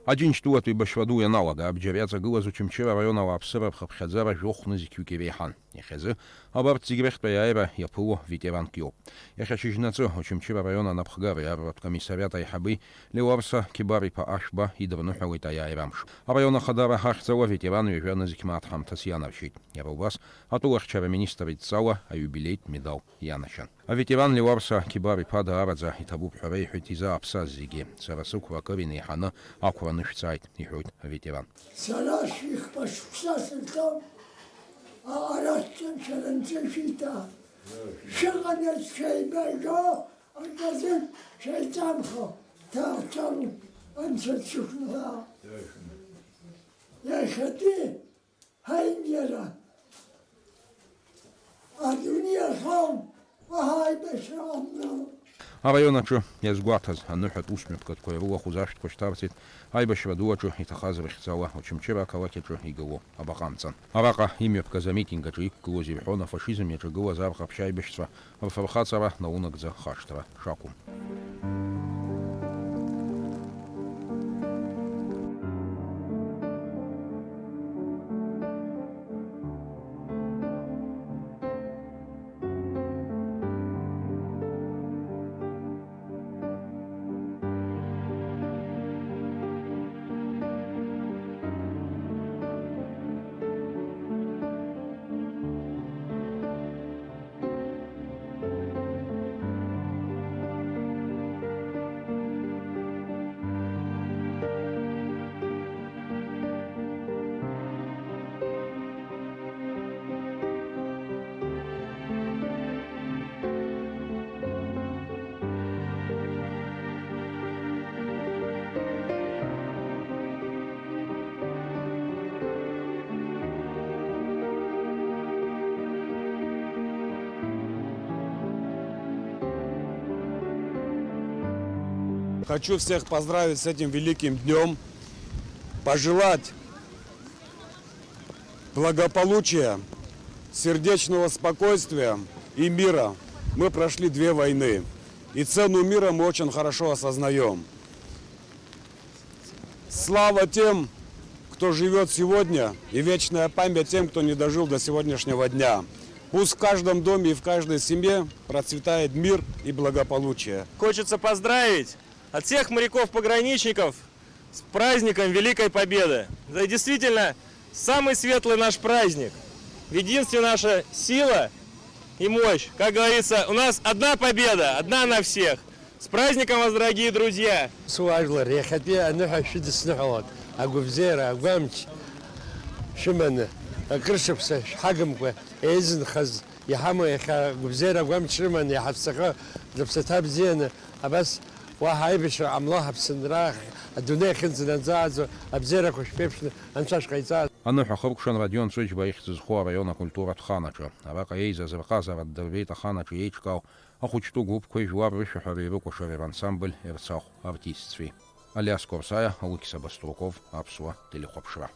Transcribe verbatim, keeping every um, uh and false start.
Аџьынџьтәылатә еибашьра ду ианалага, абџьар иаҵагылаз Очамчыра араион ауааԥсыра рхыԥхьаӡара жәохә нызқьҩык иреиҳан. Иахьазы абарҭ зегь рыхьтәи аиааира иаԥыло ветеранк иоуп. Иахьа шьыжьнаҵы Очамчыра араион анапхгареи арратә комиссариат аиҳаби Леуарса Кьибар-иԥа Ашәба идырныҳәалеит аиааира амш. Араион ахадара ахьӡала ветеран ҩажәа нызқь мааҭ ҳамҭас ианаршьеит. Иара убас атәылахьчара аминистр идҵала аиубилеитә медал ианашьан. Аветеран Леуарса Кьибар-иԥа даараӡа иҭабуп ҳәа реиҳәеит изааԥсаз зегьы. Сара сықәра акыр инеиҳаны ақәра нышәҵааит, иҳәоит аветеран. Сара шәихԥа шықәса сынтәоуп, аҟара шәцан шәара мцашәиҭа. Шәыҟанаҵ шәеибажәо, аказы шәеиҵамхо, ҭаацәалоуп анцәа дшәықәнаҳа. Иахьатәи ҳаиниара адунеи ахаан уаҳа аибашьра ҟамлароуп. Араион аҿы иазгәаҭаз аныҳәатә усмҩаԥгатәқәа ирылахәыз ашәҭқәа шьҭарҵеит аибашьра ду аҿы иҭахаз рыхьӡала Очамчыра ақалақь аҿы игылоу абаҟа амҵан. Араҟа имҩаԥгаз амитинг аҿы иқәгылоз ирҳәон афашизм иаҿагылаз арҟаԥшь аибашьцәа рфырхаҵара наунагӡа хашҭра шақәым. Хочу всех поздравить с этим великим днём, пожелать благополучия, сердечного спокойствия и мира. Мы прошли две войны, и цену мира мы очень хорошо осознаём. Слава тем, кто живёт сегодня, и вечная память тем, кто не дожил до сегодняшнего дня. Пусть в каждом доме и в каждой семье процветает мир и благополучие. Хочется поздравить от всех моряков-пограничников с праздником Великой Победы. Это действительно самый светлый наш праздник. В единстве наша сила и мощь. Как говорится, у нас одна победа, одна на всех. С праздником вас, дорогие друзья! Сыуаажәлар, иахьатәи аныҳәа шәыдысныҳәалоит. Агәабзиара, агәамч шәыманы, акыр шықәса шәҳагымкәа еизынхаз иҳамоу иахьа агәабзиара, агәамч рыманы иҳаԥсахьоу рыԥсаҭа бзианы, абас уаҳа аибашьра ҟамло, ҳаԥсынра адунеи ахьынӡанаӡааӡо абзиарақәа шәԥеиԥшны Анцәа шәҟаиҵа. Аныҳәа хыркәшан Родион Ҵәыџьба ихьӡ зху араион акультуратә хан аҿы. Араҟа еизаз рҟазара ддырбеит ахан аҿы еиҿкаау ахәыҷтәы гәыԥқәеи жәлар рышәаҳәареи рыкәашареи рансамбль Ерцахә артистцәеи. Алиас Корсаиа, Алықьса Баструков, Аԥсуа телехәаԥшра.